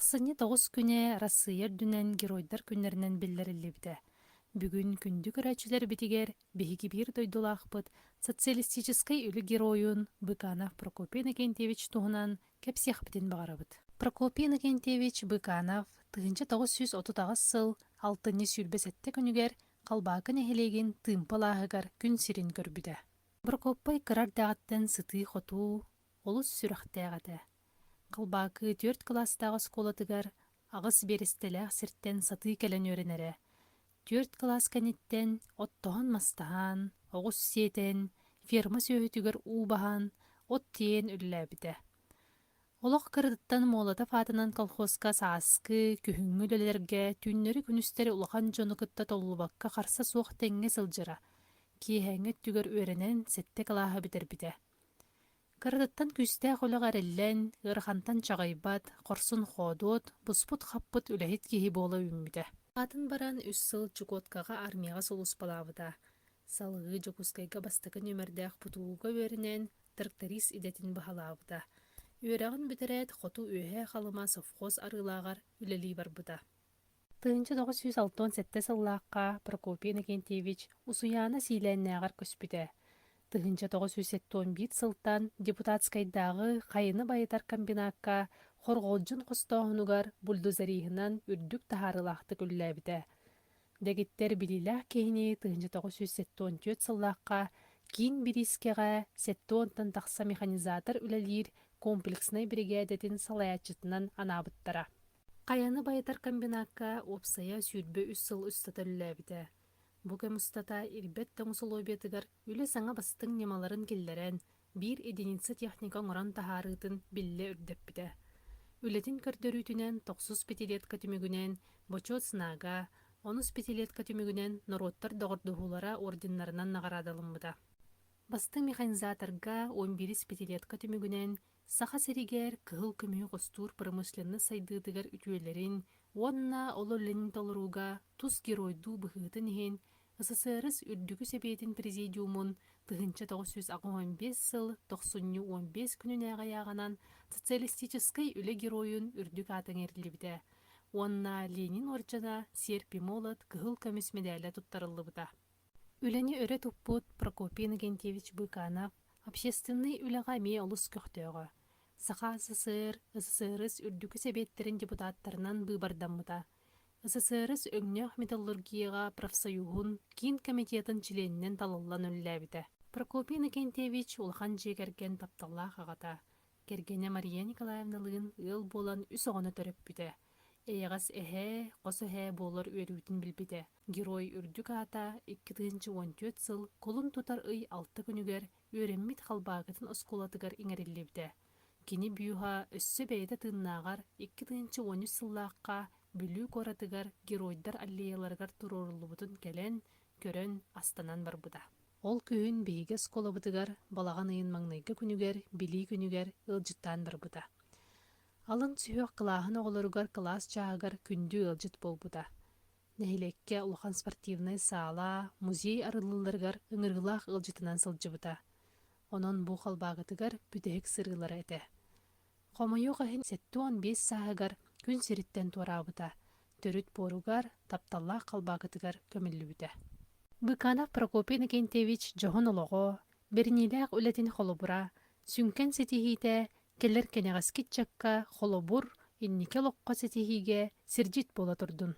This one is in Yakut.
Ахсынньы 9 күнэ Арассыыйа үрдүнэн Геройдар күннэринэн биллэриллибитэ. Бүгүн күндү көрөөччүлэрбитигэр биһиги биир дойдулаахпыт, социалистическай үлэ геройун Быканов Прокопий Иннокентьевич туһунан кэпсиэхпитин баҕарабыт. Прокопий Иннокентьевич Быканов 1938 сыл алтынньы 27 күнүгэр Халбаакы нэһилиэгин Тыымпы алааһыгар күн сирин көрбүтэ. Прокоппай кыра эрдэҕиттэн сытыы-хотуу, олус сүрэхтээх этэ. Халбаакы түөрт кылаастаах оскуолатыгар аҕыс биэрэстэлээх сиртэн сатыы кэлэн үөрэнэрэ. Түөрт кылаас кэнниттэн оттоһон-мастаһан, оҕус сиэтэн, ферма сүөһүтүгэр уу баһан, от тиэйэн үлэлээбитэ. Олох кыратыттан Молотов аатынан колхозка сааскы, күһүҥҥү үлэлэргэ түүннэри-күнүстэри улахан дьону кытта толлубакка харса суох тэҥҥэ сылдьара. Киэһээҥҥи өттүгэр үөрэнэн сэттэ кылааһы бүтэрбитэ. Кыратыттан күүстээх үлэҕэ эриллэн, ыарахантан чаҕыйбат, хорсун-хоодуот, буспут-хаппыт үлэһит киһи буола үүммүтэ. Атын баран үс сыл Чукоткаҕа армияҕа сулууспалаабыта. Салгыы Дьокуускайга бастакы нүөмэрдээх ПТУ-га үөрэнэн, тракторист идэтин баһылаабыта. Үөрэҕин бүтэрээт, хоту Үөһээ Халыма совхоз арыылааҕар үлэлии барбыта. 1967 сыллаахха Прокопий Иннокентьевич Усуйаана Сиилээннээҕэр көспүтэ. 1971 сылтан Депутатскайдааҕы хайыны байытар комбинакка хорҕолдьун хостооһунугар бульдозериһынан үрдүк таһаарыылаахтык үлэлээбитэ. Дэгиттэр билиилээх киһини 1974 сыллаахха киин бириискэҕэ 70-тан тахса механизатор үлэлиир комплекснай биригээдэтин салайааччытынан анаабыттара. Хайаны байытар комбинакка уопсайа 23 сыл устата үлэлээбитэ. Бу кэм устата ирбэт тоҥ усулуобуйатыгар үлэ саҥа бастыҥ ньымаларын киллэрэн, биир единица техника оҥорон таһаарыытын биллэ үрдэппитэ. Үлэтин көрдөрүүтүнэн тохсус пятилетка түмүгүнэн Бочуот знага, онус пятилетка түмүгүнэн Норуоттар доҕордоһуулара орденнарынан наҕараадаламмыта. Бастыҥ механизаторга уон биирис пятилетка түмүгүнэн Саха сиригэр кыһыл көмүһү хостуур промышленность сайдыытыгар үтүөлэрин уонна ол үлэни толорууга тус геройдуу быһыытын иһин СССР Үрдүкү Сэбиэтин Президиумун 1985 сыл тохсунньу 15 күнүнээҕи ыйааҕынан Социалистическай үлэ геройун үрдүк аата иҥэриллибитэ уонна Ленин уордьана Серп и молот кыһыл көмүс мэдээлэ туттарыллыбыта. Үлэни өрө туппут Прокопий Иннокентьевич Быканов общественнай үлэҕэ эмиэ олус көхтөөҕө. Саха СССР, СССР Үрдүкү Сэбиэттэрин депутаттарынан быыбардаммыта. СССР өҥнөөх металлургияҕа профсоюһун киин комитетын чилиэнинэн талыллан үлэлээбитэ. Прокопий Иннокентьевич улахан дьиэ кэргэн тапталлаах аҕата, Кэргэнэ Мария Николаевналыын ыал буолан үс оҕону төрөппүтэ. Эйэҕэс эһээ, хос эһээ буолар үөрүүтүн билбитэ. Герой үрдүк аата 2014 сыл кулун тутар ый алта күнүгэр үөрэммит Халбаакытын оскуолатыгар иҥэриллибитэ. Кини бюһа өссө бэйэтэ тыыннааҕар 2013 сыллаахха Бүлүү куоратыгар Геройдар аллеяларыгар туруоруллубутун кэлэн, көрөн, астанан барбыта. Ол күһүн биһиги оскуолабытыгар балаҕан ыйын маҥнайгы күнүгэр Билии күнүгэр ыалдьыттаан барбыта. Алын сүһүөх кылааһын оҕолоругар кылаас чааһыгар күндү ыалдьыт буолбута. Нэһилиэккэ улахан спортивнай саала, музей арыллыыларыгар ыҥырыылаах ыалдьытынан сылдьыбыта. Онон бу Халбаакытыгар бүтэһик сырыылара этэ. Хомойуох иһин 75 сааһыгар күн сириттэн туораабыта, төрүт буоругар, тапталлаах Халбаакытыгар көмүллүбүтэ. Быканов Прокопий Иннокентьевич дьоһун олоҕо, бэриниилээх үлэтин холобура, сүҥкэн ситиһиитэ кэлэр кэнэҕэски ыччакка холобур, инники олоххо ситиһиигэ сирдьит буола турдун.